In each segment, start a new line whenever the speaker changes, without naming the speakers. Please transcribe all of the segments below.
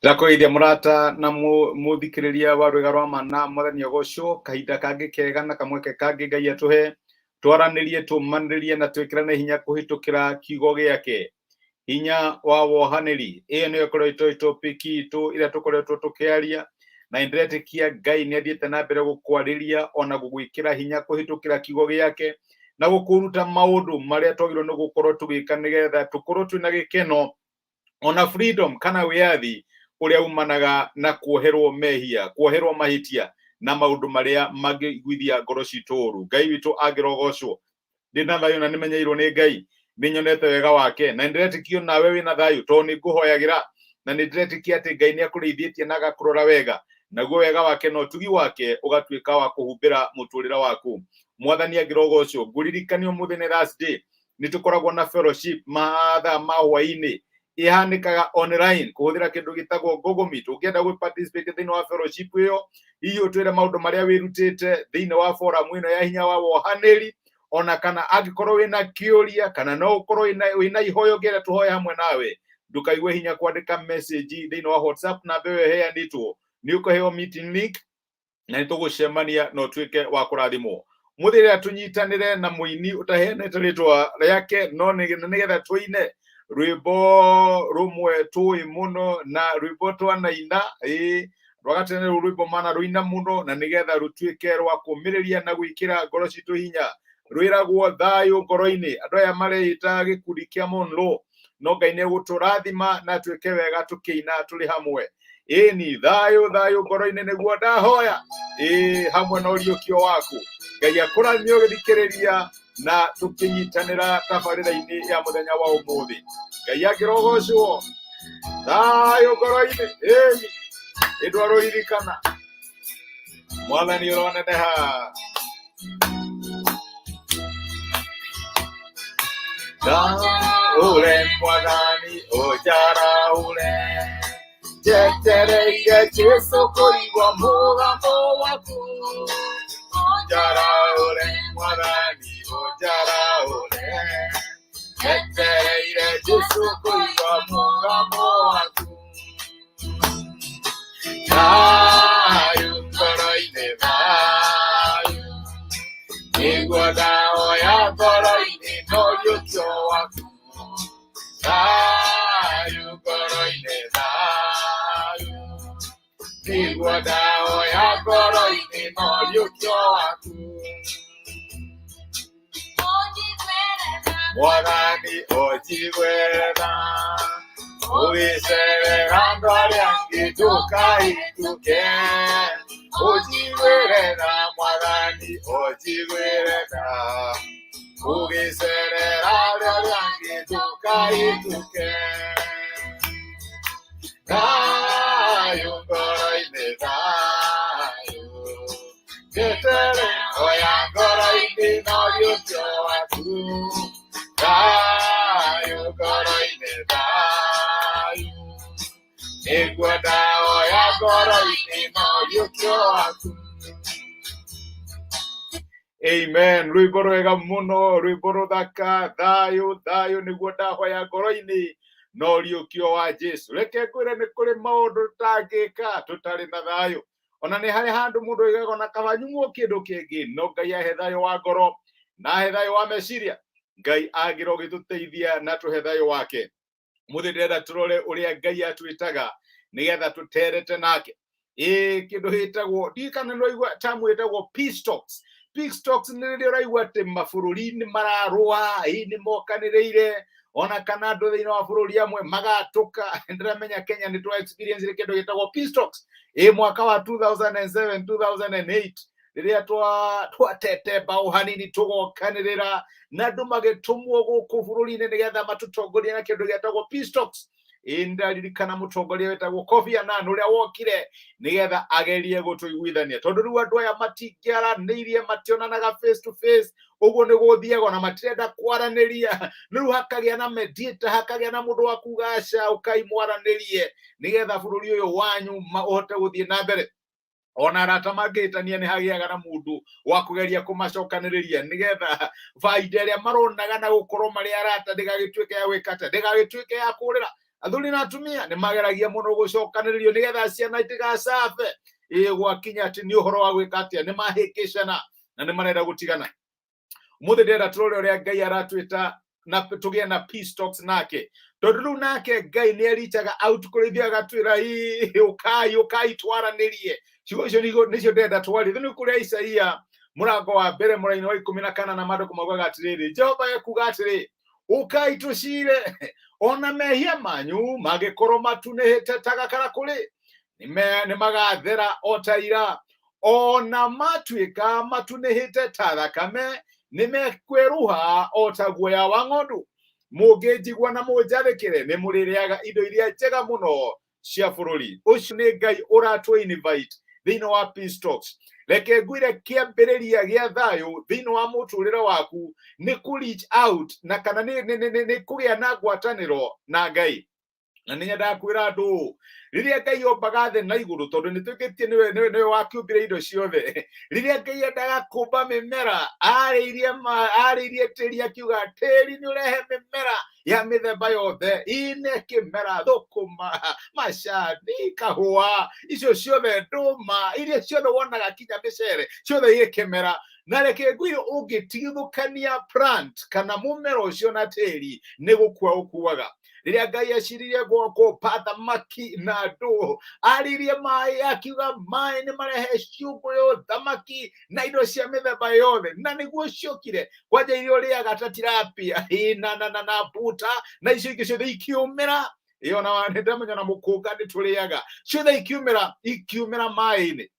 Ndakũgeithia mũrata na mũthikĩrĩria wa rwĩga rwa mana, mwathani agocwo. Kahinda kangĩ kega na kamweke kangĩ Ngai atũhe twaranĩrie, tũmanĩrĩrie na twĩkĩrane hinya kũhĩtũkĩra kiugo gĩake, hinya wa wohanĩri. Ĩyo nĩyo ĩkoretwo ĩ topic itũ ĩrĩa tũkoretwo tũkĩaria, na nĩndĩretĩkia Ngai nĩ athiĩte na mbere gũkwarĩria ona gũgwĩkĩra hinya kũhĩtũkĩra kiugo gĩake na gũkũruta maũndũ marĩa twagĩrĩirwo nĩ gũkorwo tũgĩka nĩgetha tũkorwo twĩna gĩkeno ona freedom kana wĩyathi ũrĩa umanaga na kuoherwo mehia, kuoherwo mahĩtia na maũndũ marĩa mangĩiguithia ngoro citũ ũru. Ngai witũ angĩrogocwo. Ndĩna thayũ na nĩmenyeirwo nĩ Ngai, nĩnyonete wega wake na nĩndĩretĩkio nawe wĩna thayũ tondũ nĩngũhoyagĩra, na nĩndĩretĩkia atĩ Ngai nĩakũrĩithĩtie na agakũrora wega, naguo wega wake na ũtugi wake ũgatuĩka wa kũhumbĩra mũtũrĩre waku. Mwathani angĩrogocwo. Ngũririkania ũmũthĩ nĩ Thursday, nĩ tũkoragwo na fellowship mathaa ma hwaĩ-inĩ, ihanĩkaga online kũhũthĩra kĩndũ gĩtagwo Google Meet. Ũngĩenda gwĩ participate thĩinĩ wa fellowship ĩyo, hihi ũtwĩre maũndũ marĩa wĩrutĩte thĩinĩ wa forum ĩno ya hinya wa wohanĩri, ona kana angĩkorwo wĩna kĩũria kana no ũkorwo wĩna ihoya ũngĩenda tũhoe hamwe nawe, ndũkaigue hinya kwandĩka message thĩinĩ wa WhatsApp namba ĩyo ĩheanĩtwo. Nĩ ũkũheo meeting link na nĩ tũgũcemania na ũtuĩke wa kũrathimwo. Mũthĩ rĩrĩa tũnyitanĩre na mũini ũtaheanĩte rĩtwa rĩake, no nĩgetha tũine rwĩmbo rũmwe tũĩ mũno na rwĩmbo twanaina, ĩĩ, rwa gatene, rũu rwĩmbo mana rũina mũno, na nĩgetha rũtuĩke rwa kũmĩrĩria na gwĩkĩra ngoro citũ hinya. Rwĩragwo Thayũ Ngoro-inĩ. Andũ aya mareĩta gĩkundi kĩa Monroe, no Ngai nĩ egũtũrathima na twĩke wega tũkĩina tũrĩ hamwe. Ĩni, thayũ thayũ ngoro-inĩ nĩguo ndahoya, ĩĩ, hamwe na ũriũkio waku. Ngai akũrathime ũgĩthikĩrĩria na tũkĩnyitanĩra tabarĩra-inĩ ya mũthenya wa ũmũthĩ. Ngai angĩrogocwo. Thayũ ngoro-inĩ, ĩni, ĩndwarũririkana mwathani ũroneneha. Ule mwathani ũnjarahũre, njetereire Jesu kũigua mũgambo waku. Ũnjarahũre mwathani ũnjarahũre, njetereire Jesu kũigua mũgambo waku. Thayũ ngoro-inĩ, thayũ nĩguo ndahoya ngoro-inĩ, no ũriũkio waku. Thayũ ngoro-inĩ, thayũ nĩguo ndahoya ngoro-inĩ, no ũriũkio waku. Mwathani ũnjiguĩre tha, ũgĩcerera andũ arĩa angĩ ndũkahĩtũke. Ũnjiguĩre tha mwathani ũnjiguĩre tha, ũgĩcerera andũ arĩa angĩ ndũkahĩtũke. Thayũ ngoro-inĩ, thayũ njetere oya ngoro-inĩ na ũriũkio waku. Thayũ ngoro-inĩ, thayũ nĩguo ndahoya ngoro-inĩ na ũriũkio waku. Amen. Rwĩmbo rwega mũno, rwĩmbo rũthaka. Thayũ thayũ nĩguo ndahoya ngoro-inĩ na ũriũkio wa Jesu. Reke ngwĩre, nĩ kũrĩ maũndũ tũtangĩka tũtarĩ na thayũ. Ona nĩ harĩ handũ mũndũ oigaga ona kaba nyumwo kĩndũ kĩngĩ, no Ngai ahe thayũ wa ngoro na ahe thayũ wa meciria. Ngai agĩra ũgĩtũteithia na tũhe thayũ wake. Mũthĩ ndĩrenda tũrore ũrĩa Ngai atwĩtaga nĩgetha tũterete nake. Ĩĩ, kĩndũ gĩtagwo, ndiũĩ kana nĩ ũraigua term ĩtagwo peace talks. Peace talks nĩ rĩrĩa ũraigua atĩ mabũrũri nĩ mararũa, ĩ, nĩ mokanĩrĩire, ona kana andũ thĩinĩ wa bũrũri amwe magatũka. Ndĩramenya Kenya nĩ twa experience kĩndũ gĩtagwo peace talks, ĩ, mwaka wa 2007 2008, rĩrĩa twatete mbaũ hanini, tũgokanĩrĩra na andũ magĩtũmwo gũkũ bũrũri-inĩ nĩgetha matũtongorie na kĩndũ gĩtagwo peace talks. Ĩ, nĩndaririkana mũtongoria wetagwo Kofi Annan ũrĩa wokire nĩgetha agerie gũtũiguithania, tondũ rĩu andũ aya matingĩaranĩirie, mationanaga face to face, ũguo nĩ gũthiaga ona matirenda kwaranĩria. Rĩu hakagĩa na mediator, hakagĩa na mũndũ wa kuga aca, ũkai mwaranĩrie nĩgetha bũrũri ũyũ wanyu ũhote gũthiĩ na mbere. Ona arata mangĩhĩtania, nĩ hagĩaga na mũndũ wa kũgeria kũmacokanĩrĩria nĩgetha baida ĩrĩa maronaga na gũkorwo marĩ arata ndĩgagĩtuĩke ya gwĩka atĩa, ndĩgagĩtuĩke ya kũrĩra. Athuri na atumia nĩ mageragia mũno gũcokanĩrĩrio nĩgetha ciana itigacabe. Ĩ gwakinya atĩ nĩ ũhoro wa gwĩka atĩa, nĩ mahĩngĩcana na nĩ marenda gũtigana. Ũmũthĩ ndĩrenda tũrore ũrĩa Ngai aratwĩta na tũgĩe na peace talks nake, tondũ rĩu nake Ngai nĩ arichaga out kũrĩ ithuĩ agatwĩra, "Ĩ, ũkai, ũkai twaranĩrie." Ciugo icio nĩcio ndĩrenda twarie. Thĩinĩ kũrĩa Isaia mũrango wa mbere mũraini wa 14 na maandĩko maugaga atĩrĩrĩ, Jehova ekuga atĩrĩ, ũkai tũcire, ona mehia manyu mangĩkorwo matunĩhĩte ta gakarakũrĩ, nĩ magathera o ta ira, ona matuĩka matunĩhĩte ta thakame, nĩ mekwĩruha o ta guoya wa ng'ondu. Mũngĩnjigua na mũnjathĩkĩre, nĩ mũrĩrĩaga indo iria njega mũno cia bũrũri ũcio. Nĩ Ngai ũratũ invite thĩinĩ wa peace talks. Reke ngwĩre, kĩambĩrĩria gĩa thayũ thĩinĩ wa mũtũrĩre waku nĩ kũ reach out na kana nĩ kũgĩa na ngwatanĩro na Ngai. Na nĩ nyendaga kwĩra andũ, rĩrĩa Ngai ombaga thĩ na igũrũ, tondũ nĩ twĩkĩtie nĩwe wakĩũmbire indo ciothe, rĩrĩa Ngai endaga kũmba mĩmera, arĩirie tĩri, akiuga tĩri nĩ ũrehe mĩmera ya mĩthemba yothe, ine kĩmera, thũkũma, macani, kahũa, icio ciothe, ndũma, iria ciothe wonaga, kinya mĩcere, ciothe igĩkĩmera. Na reke ngwĩre, ũngĩtigithũkania plant kana mũmera ũcio na tĩri, nĩ gũkua ũkuaga. Rĩrĩa Ngai aciririe kũmba thamaki na andũ, aririe maĩ, akiuga maĩ nĩ marehe ciũngũyũ, thamaki na indo cia mĩthemba yothe, na nĩguo ciokire. Kwanja iria ũrĩaga ta tilapia na mbuta na icio ingĩ ciothe ikiumĩra, ĩyo na nĩndamenya na mũkũnga nĩ tũrĩaga, ciothe ikiumĩra, ikiumĩra maĩ-inĩ.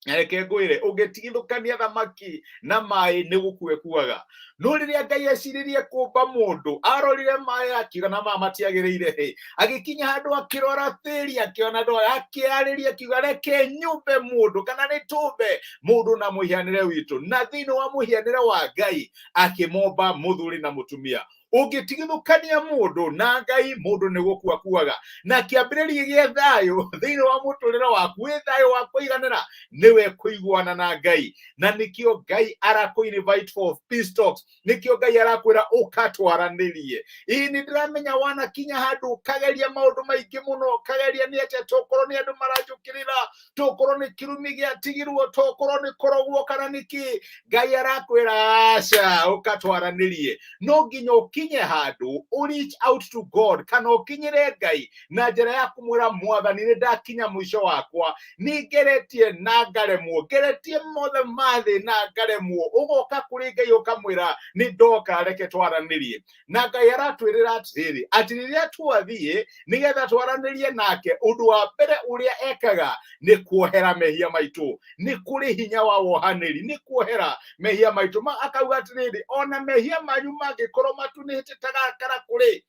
Na reke ngwĩre, ũngĩtigithũkania thamaki na maĩ, nĩ gũkua ĩkuaga. No rĩrĩa Ngai aciririe kũmba mũndũ, arorire maĩ, akiuga na maa matiagĩrĩire. Hĩ, agĩkinya handũ akĩrora tĩri, akĩona ndũ, akĩarĩria, akiuga reke nyũmbe mũndũ, kana nĩ tũmbe mũndũ na mũhianĩre witũ. Na thĩinĩ wa mũhianĩre wa Ngai akĩmomba mũthuri na mũtumia. Ũngĩtigithũkania mũndũ na Ngai, mũndũ nĩ gũkua kuaga. Na kĩambĩrĩria gĩa thayũ thĩinĩ wa mũtũrĩre waku, wĩ thayũ wa kũiganĩra, nĩwe kũiguana na Ngai. Na nĩkĩo Ngai arakũ invite for peace talks, nĩkĩo Ngai arakwĩra ũka twaranĩrie. Ĩĩ, nĩ ndĩramenya wanakinya handũ ũkageria maũndũ maingĩ mũno, ũkageria nĩ atĩa, tokorwo nĩ andũ maranjũkĩrĩra, tokorwo nĩ kĩrumi gĩatigirwo, tokorwo nĩ kũrogwo, kana nĩ kĩ. Ngai arakwĩra aca, ũka twaranĩrie. No nginya ũkinye handũ ũ reach out to God, kana ũkinyĩre Ngai na njĩra ya kũmwĩra, "Mwathani, nĩ ndakinya mũico wakwa, nĩ ngeretie na ngaremwo, ngeretie mothe ma thĩ na ngaremwo." Ũgoka kũrĩ Ngai ũkamwĩra, "Nĩ ndoka, reke twaranĩrie." Na Ngai aratwĩrĩra atĩrĩrĩ, atĩ rĩrĩa twathiĩ nĩgetha twaranĩrie nake, ũndũ wa mbere ũrĩa ekaga nĩ kuohera mehia maitũ. Nĩ kũrĩ hinya wa wohanĩri, nĩ kuohera mehia maitũ. Ma akauga atĩrĩrĩ, ona mehia manyu mangĩkorwo matunĩhĩte ta gakarakũrĩ,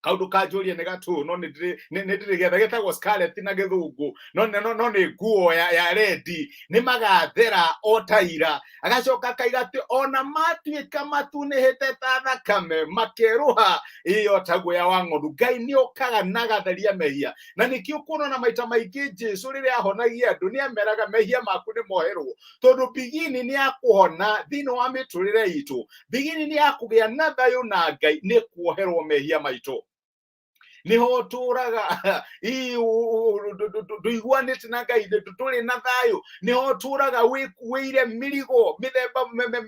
kaundu kanjũria nĩ gatũ, no nĩ ndĩrĩ getha getagwo scarlet na gĩthũngũ, no nĩ nguo ya rendi, nĩ magathera o ta ira. Agacoka akaiga atĩ ona matuĩka matunĩhĩte ta thakame, makerũha ĩyo ta guoya wa ng'ondu. Ngai nĩ okaga na agatheria mehia, na nĩkĩo kuona na maita maingĩ Jesu rĩrĩa ahonagia andũ nĩ ameraga, "Mehia maku nĩ moherwo," tondũ bigini nĩ ya kũhona thĩinĩ wa mĩtũrĩre itũ, bigini nĩ ya kũgĩa na thayũ na Ngai, nĩ kuoherwo mehia maitũ. Niho tũraga ndũiguanĩte na Ngai, ndũrĩ na thayũ, niho tũraga wĩkuĩire mĩrigo mĩthemba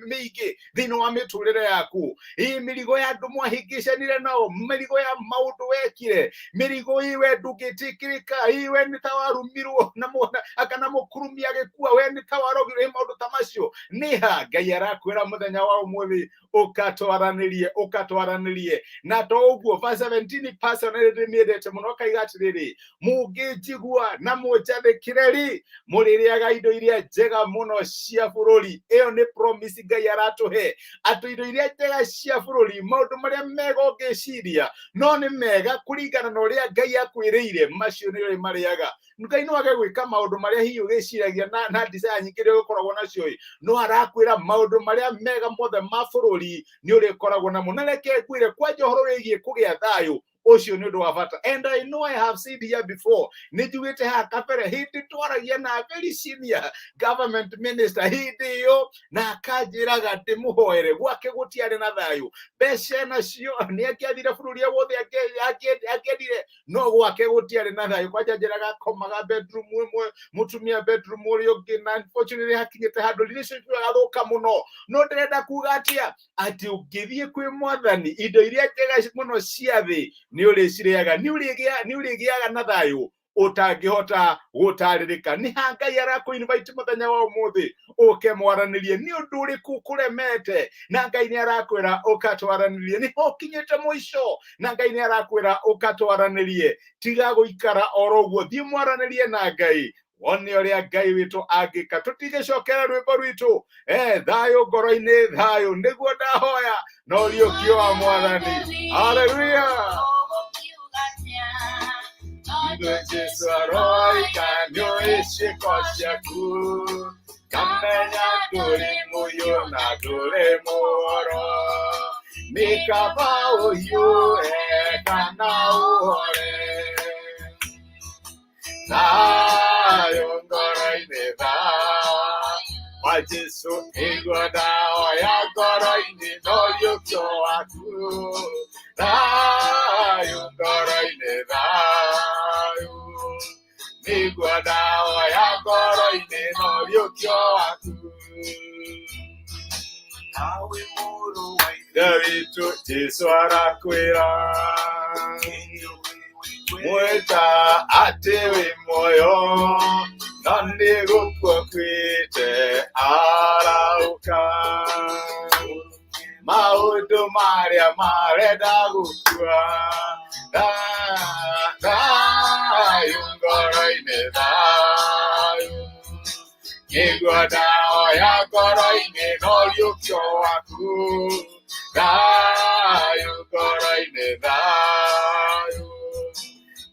mĩingĩ thĩinĩ wa mĩtũrĩre yaku. Ĩ mĩrigo ya andũ mwahĩngĩcanire nao, mĩrigo ya maũndũ wekire, mĩrigo ĩ we ndũngĩtĩkĩrĩka, ĩ we nĩ ta warumirwo na kana mũkurumi agĩkua, we nĩ ta warogirwo, ĩ maũndũ ta macio. Nĩha Ngai arakwĩra mũthenya wa ũmũthĩ, ũkatwaranĩrie, ũkatwaranĩrie. Na to ũguo, verse 17 personally ndĩmĩendete mũno, kaiga atĩrĩrĩ, "Mũngĩnjigua na mũnjathĩkĩre rĩ, mũrĩrĩaga indo iria njega mũno cia bũrũri." Ĩyo nĩ promise Ngai aratũhe, atĩ indo iria njega cia bũrũri, maũndũ marĩa mega ũngĩciria no nĩ mega kũringana na ũrĩa Ngai akwĩrĩire, macio nĩ ũrĩ marĩaga. Ngai no age gwĩka maũndũ marĩa hihi ũgĩciragia na desire nyingĩ iria ũgĩkoragwo nacio ĩ, no arakwĩra maũndũ marĩa mega mothe ma bũrũri nĩ ũrĩkoragwo namo. Na reke ngwĩre, kwanja ũhoro wĩgiĩ kũgĩa thayũ. Ũcio nĩ ũndũ wa bata. And I know I have said here before, nĩ njugĩte haha kabere hĩndĩ twaragia na very senior government minister hĩndĩ ĩyo, na akanjĩraga ndĩmũhoere, gwake gũtiarĩ na thayũ, mbeca nacio nĩ angĩathire bũrũri wothe angĩendire, no gwake gũtiarĩ na thayũ. Kwanja njĩraga akomaga bedroom ĩmwe, mũtumia bedroom ũrĩa ũngĩ, na unfortunately hakinyĩte handũ relationship ĩgathũka mũno. No ndĩrenda kuga atĩa? Atĩ ũngĩthiĩ kwĩ Mwathani, indo iria njega mũno cia thĩ nĩ ũrĩcirĩaga, nĩ ũrĩgĩaga na thayũ ũtangĩhota gũtarĩrĩka. Nĩ ha Ngai arakũ invite mũthenya wa ũmũthĩ ũke mwaranĩrie? Nĩ ũndũ ũrĩkũ kũremete na Ngai nĩ arakwĩra ũka twaranĩrie? Nĩ ho ũkinyĩte mũico na Ngai nĩ arakwĩra ũka twaranĩrie? Tiga gũikara oro ũguo, thiĩ mwaranĩrie na Ngai, wone ũrĩa Ngai witũ angĩka. Tũtigĩcokera rwĩmbo rwitũ, thayũ ngoro-inĩ, thayũ nĩguo ndahoya no ũriũkio wa Mwathani. Haleluya! Ndwe Jesu aroika nĩũĩ ciĩko ciaku, ngamenya ndũrĩ mũyũ na ndũrĩ mũhoro, nĩ kaba ũhiũhe kana ũhore. Thayũ ngoro-inĩ, thayũ wa Jesu nĩguo ndahoya ngoro-inĩ no ũriũkio waku. Thayũ ngoro-inĩ, thayũ nĩguo ndahoya ngoro-inĩ no ũriũkio waku.
Nawe mũrũ wa
Ithe witũ Jesu arakwĩra mwĩta atĩ wĩ muoyo, no nĩ gũkua kwĩte arauka. Maũndũ marĩa marenda gũkua, thayũ ngoro-inĩ, thayũ nĩguo ndahoya ngoro-inĩ no ũriũkio waku. Thayũ ngoro-inĩ, thayũ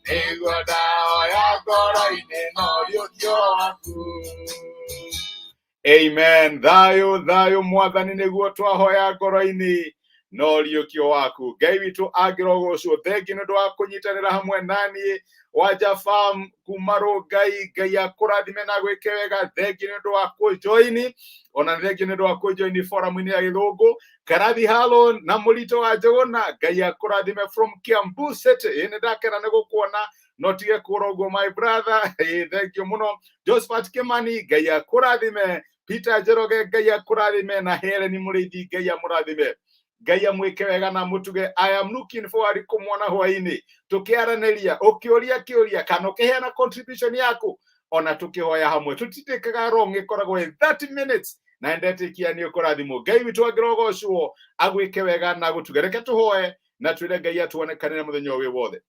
nĩguo ndahoya ngoro-inĩ no ũriũkio waku. Amen. Thayũ, thayũ Mwathani nĩguo twahoya ngoro-inĩ no ũriũkio waku. Ngai witũ angĩrogocwo. Thengi nĩ ũndũ wa kũnyitanĩra hamwe naniĩ. Wanja Farm kuma Rũngai, Ngai akũrathime na gwĩke wega. Thengi nĩ ũndũ wa kũjoini, ona thengi nĩ ũndũ wa kũjoini forum-inĩ ya Gĩthũngũ. Karathi Halo na Mũrito wa Njũgũna, Ngai akũrathime from Kiambu City. Ĩ nĩ ndakena nĩ gũkuona, no tige kũra ũguo, my brother. Ĩ thank you mũno. Josephat Kimani, Ngai akũrathime. Peter Njoroge, Ngai akũrathime. Na Helen Mũrĩithi, Ngai amũrathime, Ngai amwĩke wega na mũtuge. I am looking forward kũmwona hwainĩ tũkĩaranĩria, ũkĩũria kĩũria kana ũkĩheana contribution yaku, ona tũkĩhoya hamwe. Tũtitĩkaga wrong, ĩkoragwo ĩ 30 minutes na ndetĩkia nĩ ũkũrathimwo. Ngai witũ angĩrogocwo, agwĩke wega na gũtuge. Reke tũhoe na twĩre Ngai atuonekanĩre mũthenya ũyũ wothe.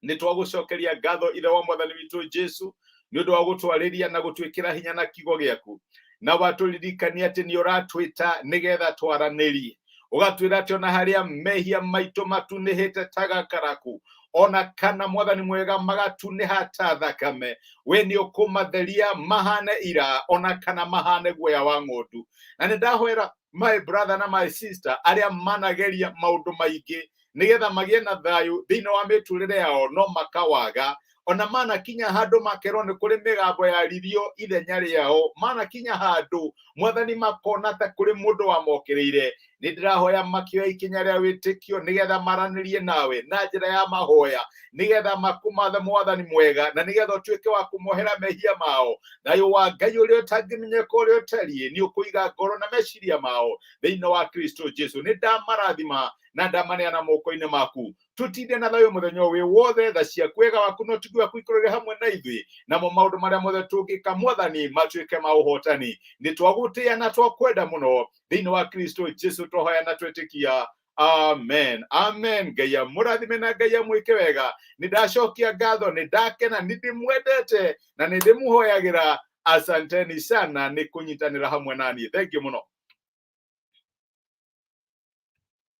Nĩ twagũcokeria ngatho, Ithe wa Mwathani witũ Jesu, nĩ ũndũ wa gũtwarĩria na gũtwĩkĩra hinya na kiugo gĩaku, na watũririkania atĩ nĩ ũratwĩta nĩgetha twaranĩrie. Ũgatwĩra atĩ ona harĩa mehia maitũ matunĩhĩte ta gakaraku, ona kana, Mwathani mwega, magatunĩha ta thakame, we nĩ ũkũmatheria mahane ira, ona kana mahane guoya wa ng'ondu. Na nĩ ndahoera my brother na my sister arĩa manageria maũndũ maingĩ nĩgetha magĩe na thayũ thĩinĩ wa mĩtũrĩre yao no makawaga, ona manakinya handũ makerwo nĩ kũrĩ mĩgambo yaririo ithenya rĩao, manakinya handũ, Mwathani, makona ta kũrĩ mũndũ wamokĩrĩire. Nĩ ndĩrahoya makĩoya ikinya rĩa wĩtĩkio nĩgetha maranĩrie nawe na njĩra ya mahoya, nĩgetha makũmathe, Mwathani mwega, na nĩgetha ũtuĩke wa kũmohera mehia mao. Thayũ wa Ngai ũrĩa ũtangĩmenyeka ũrĩa ũtariĩ nĩ ũkũiga ngoro na meciria mao thĩinĩ wa Kristo Jesu. Nĩ ndamarathima na ndamaneana moko-inĩ maku. Tutinde na thayũ mũthenya wĩ wothe. Tha ciaku, wega waku na ũtugi waku ikorere hamwe na ithuĩ, namo maũndũ marĩa mothe tũngĩka, Mwathani, matuĩke ma ũhotani. Nĩ twagũtĩĩa na twakwenda mũno. Thĩinĩ wa Kristo Jesu twahoya na twetĩkia, amen, amen. Ngai amũrathime na Ngai amwĩke wega. Nĩ ndacokia ngatho, nĩ ndakena, nĩ ndĩmwendete na nĩ ndĩmũhoyagĩra. Asanteni sana nĩ kũnyitanĩra hamwe naniĩ. Thank you mũno.